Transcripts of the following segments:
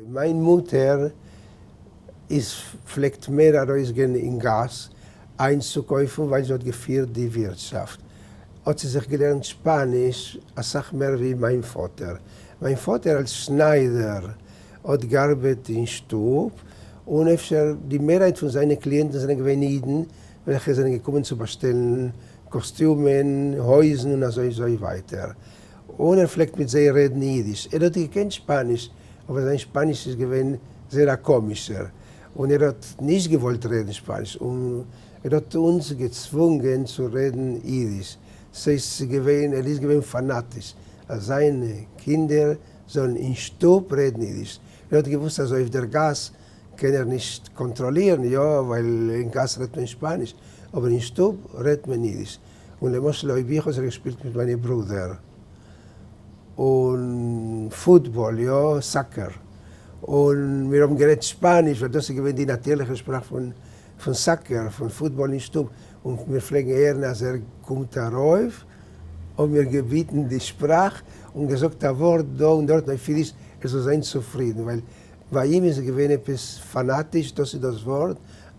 מיין מוטער איז פלעגט מער ארויסגיין אין גאס איינצוקויפן ווייל זי האט געפירט די ווירטשאפט האט זי זיך געלערנט שפאניש אסאך מער ווי מיין פאטער. מיין פאטער אלס שניידער האט געארבעט אין שטוב און אפשר די מערהייט פון זיינע קליענטן זענען געווען אידן וועלכע זענען געקומען צו באשטעלן קאסטיומען, הויזן און אזוי אזוי ווייטער. און ער פלעגט מיט זיי רעדן אידיש. ער האט געקענט שפאניש, אבער זיין שפאניש איז געווען זייער א קאמישער, און ער האט נישט געוואלט רעדן שפאניש, און ער האט אונז געצוואונגען צו רעדן אידיש. ס'איז געווען, ער איז געווען פאנאטיש אז זיינע קינדער זאלן אין שטוב רעדן אידיש. ער האט געוואוסט אז אויף דער גאס קען ער נישט קאנטראלירן, יא, ווייל אין גאס רעדט מען שפאניש, אבער אין שטוב רעדט מען אידיש. און למשל אויב איך האב זיך געשפילט מיט מיינע ברודער און פוטבאל, יא, soccer, און מיר האבן גערעדט שפאניש ווייל דאס איז געווען די נאטירליכע שפראך פון פון soccer, פון פוטבאל אין שטוב, און מיר פלעגן הערן אז ער קומט ארויף, האבן מיר געביטן די שפראך און געזאגט א ווארט דא און דארטן אויף אידיש ער זאל זיין צופרידן, ווייל ביי אים איז געווען עפעס פאנאטיש, דאס איז דאס ווארט,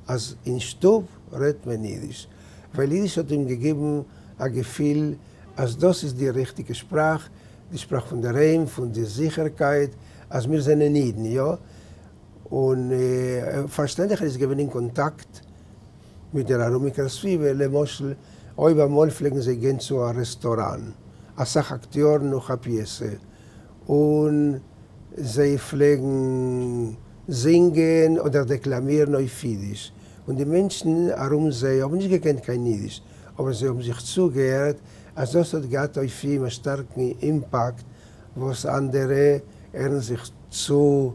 אז אין שטוב רעדט מען אידיש. ווייל אידיש האט אים געגעבן א געפיל אז דאס איז די ריכטיגע שפראך, די שפראך פון דער היים, פון די זיכערקייט אז מיר זענען אידן, יא. און פארשטענדליך ער איז געווען אין קאנטאקט מיט דער ארומיגער סביבה, למשל אויב אמאל פלעגן זיי גיין צו א רעסטוראן, אסאך אקטיארן נאך א פיעסע, און זיי פלעגן זינגען אדער דעקלאמירן אויף אידיש, און די מענטשן ארום זיי האבן נישט געקענט קיין אידיש, אבער זיי האבן זיך צוגעהערט אז דאס האט געהאט אויף אים א שטארקן אימפאקט וואס אנדערע הערן זיך צו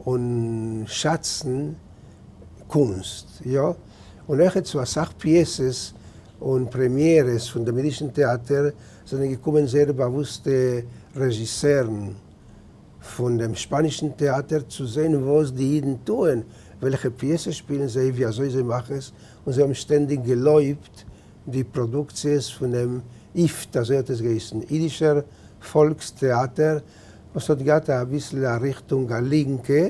און שאצן קונסט, יא, און אויכעט צו אסאך פיעסעס און פרעמיערעס פון דעם אידישן טעאטער זענען געקומען זייער באוואוסטע רעזשיסערן פון דעם שפאנישן טעאטער צו זען וואס די אידן טוען, וועלכע פיעסע שפילן זיי, ווי אזוי זיי מאכן עס, און זיי האבן שטענדיג געלויבט די פראדוקציעס פונעם איפט, אזוי האט עס געהייסן, אידישער פאלקס טעאטער, וואס האט געהאט אביסל א ריכטונג א לינקע,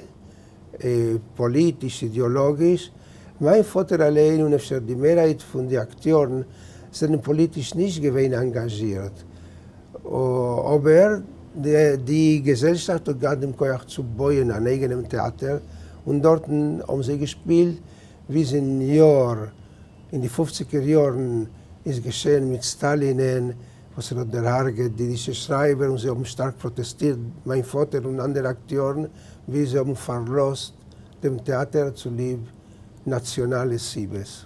פאליטיש, אידעאלאגיש. מיין פאטער אליין און אפשר די מערהייט פון די אקטיארן זענען פאליטיש נישט געווען אנגאזשירט, אבער די געזעלשאפט האט געהאט דעם כח צו בויען אן אייגענעם טעאטער, און דארטן האבן זיי געשפילט ביז אין יאר, אין די פופציגער יארן איז געשען מיט סטאלינען וואס ער האט דערהרגעט די אידישע שרייבער און זיי האבן שטארק פראטעסטירט, מיין פאטער און אנדערע אקטיארן, ביז זיי האבן פארלאזט דעם טעאטער צוליב נאציאנאלע סיבות.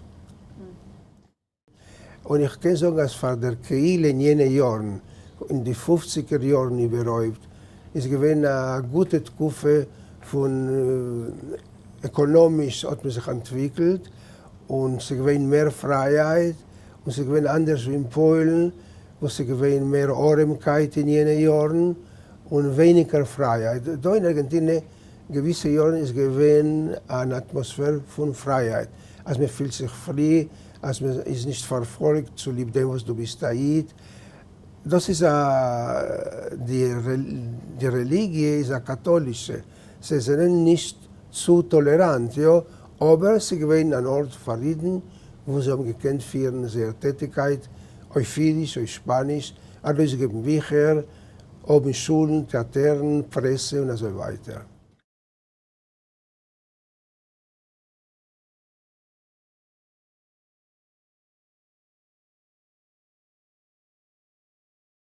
און איך קען זאגן אז פאר דער קהילה אין יענע יארן, אין די פופציגער יארן איבערהויפט, איז געווען א גוטע תקופה פון עקאנאמיש האט מען זיך אנטוויקלט, און ס'איז געווען מער פרייהייט, און ס'איז געווען אנדערש ווי אין פוילן וואס ס'איז געווען מער ארעמקייט אין יענע יארן און ווייניגער פרייהייט. דא אין ארגענטינע געוויסע יארן איז געווען אן אטמאספער פון פרייהייט, אז מען פילט זיך פרי, אז מען איז נישט פארפאלגט צוליב דעם וואס דו ביסט א איד. דאס איז א די רעליגיע איז א קאטולישע, זיי זענען נישט צו טאלעראנט, יא, אבער ס'איז געווען אן ארט פאר אידן וואו זיי האבן געקענט פירן זייער טעטיגקייט אויף אידיש, אויף שפאניש, ארויסגעבן ביכער, האבן שולן, טעאטערן, פרעסע און אזוי ווייטער.